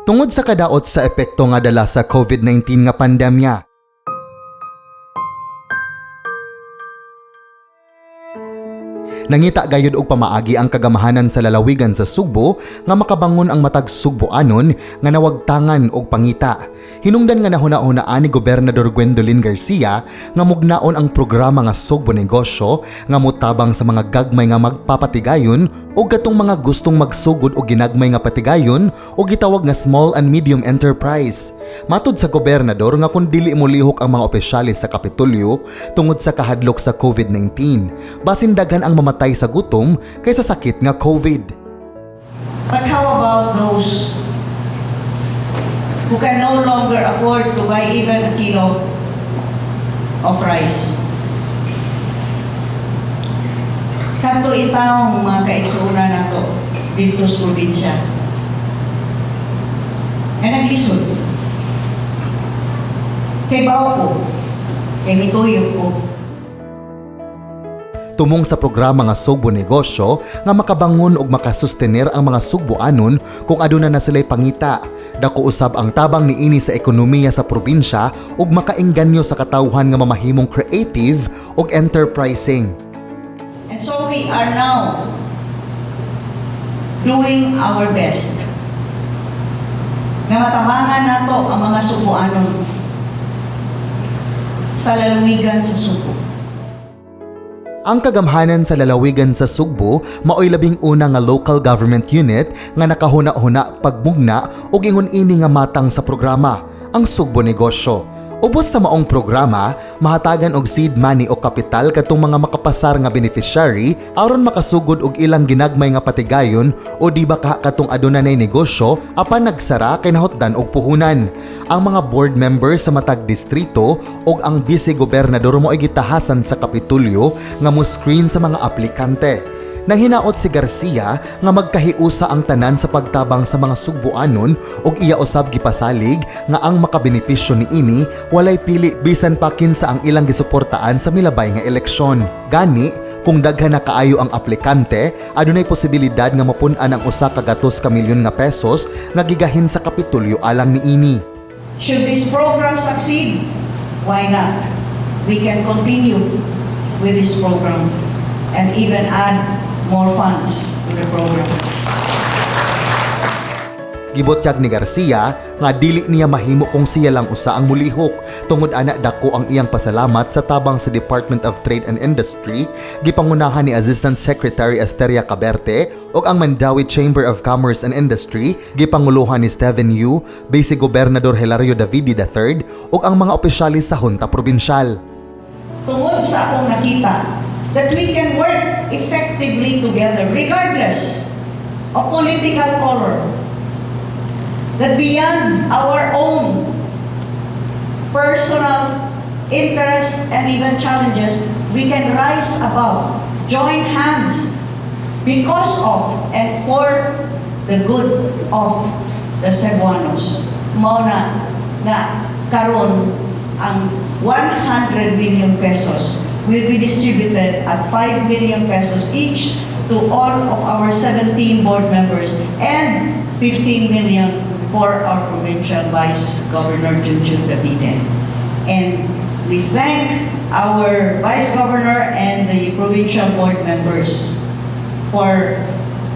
Tungod sa kadaot sa epekto nga dala sa COVID-19 nga pandemya. Nangita gayud og pamaagi ang kagamahanan sa lalawigan sa Sugbo nga makabangon ang matag Sugboanon nga nawagtangan og pangita. Hinungdan nga nahuna-hunaan ni Gobernador Gwendolyn Garcia nga mugnaon ang programa nga Sugbo Negosyo nga motabang sa mga gagmay nga magpapatigayon og katong mga gustong magsugod og ginagmay nga patigayon o gitawag nga small and medium enterprise. Matud sa gobernador nga kung dili molihok ang mga opisyalis sa Kapitolyo tungod sa kahadlok sa COVID-19, basin daghan ang mamatay sa gutom kaysa sakit nga COVID. But how about those who can no longer afford to buy even a kilo of rice? Kato itawong mga kaigsuonan nato dito sa probinsya. Ay naglisod. Kay bawo ko, kay mituyo ko. Tumong sa programa nga Sugbo Negosyo nga makabangon og makasustener ang mga Sugboanon kung aduna na sila'y pangita. Dako usab ang tabang niini sa ekonomiya sa probinsya ug makaengganyo sa katawhan nga mamahimong creative ug enterprising. And so we are now doing our best nga matabangan nato ang mga Sugboanon sa lalawigan sa Sugbo. Ang kagamhanan sa lalawigan sa Sugbo maoy labing una nga local government unit nga nakahuna-huna pagmugna og ingon ini nga matang sa programa, ang Sugbo Negosyo. Ubos sa maong programa, mahatagan og seed money o kapital katong mga makapasar nga beneficiary aron makasugod og ilang ginagmay nga patigayon o di ba ka katong aduna nay negosyo apan nagsara kay nahutdan og puhunan. Ang mga board members sa matag distrito ug ang vice gobernador mo ay gitahasan sa Kapitolyo nga mo screen sa mga aplikante. Nahinaot si Garcia nga magkahiusa ang tanan sa pagtabang sa mga Sugboanon ug iya usab gipasalig nga ang makabenepisyo niini walay pili bisan pa kinsa ang ilang gisuportaan sa milabay nga eleksyon. Gani, kung daghan na kaayo ang aplikante, adunay posibilidad nga mapun-an ang 100 ka milyon nga pesos nga gigahin sa Kapitolyo alang niini. Should this program succeed, why not? We can continue with this program and even add more funds to the program. Gibutyag ni Garcia nga dili niya mahimo kung siya lang usa ang mulihok tungod ana dako ang iyang pasalamat sa tabang sa Department of Trade and Industry gipangunahan ni Assistant Secretary Asteria Caberte ug ang Mandaue Chamber of Commerce and Industry gipanguluhan ni Stephen Yu, Vice Gobernador Hilario Davide III ug ang mga opisyalis sa Junta Probinsyal. Tungod sa akong nakita that we can work effectively together regardless of political color, that beyond our own personal interests and even challenges, we can rise above, join hands because of and for the good of the Cebuanos. Mao na nga karon ang 100 million pesos will be distributed at 5 million pesos each to all of our 17 board members and 15 million for our provincial Vice Governor Junjun Davide. And we thank our Vice Governor and the provincial board members for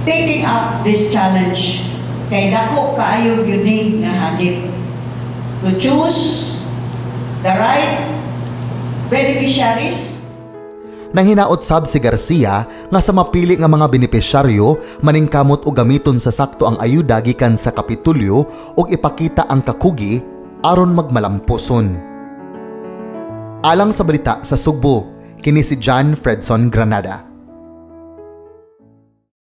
taking up this challenge. Kay dako kaayo gyud ni nga hagit to choose the right beneficiaries. Nang hinaot sab si Garcia nga sa mapili nga mga benepisyaryo maningkamot og gamiton sa sakto ang ayuda gikan sa Kapitolyo ug ipakita ang kakugi aron magmalampuson. Alang sa balita sa Sugbo, kini si John Fredson Granada.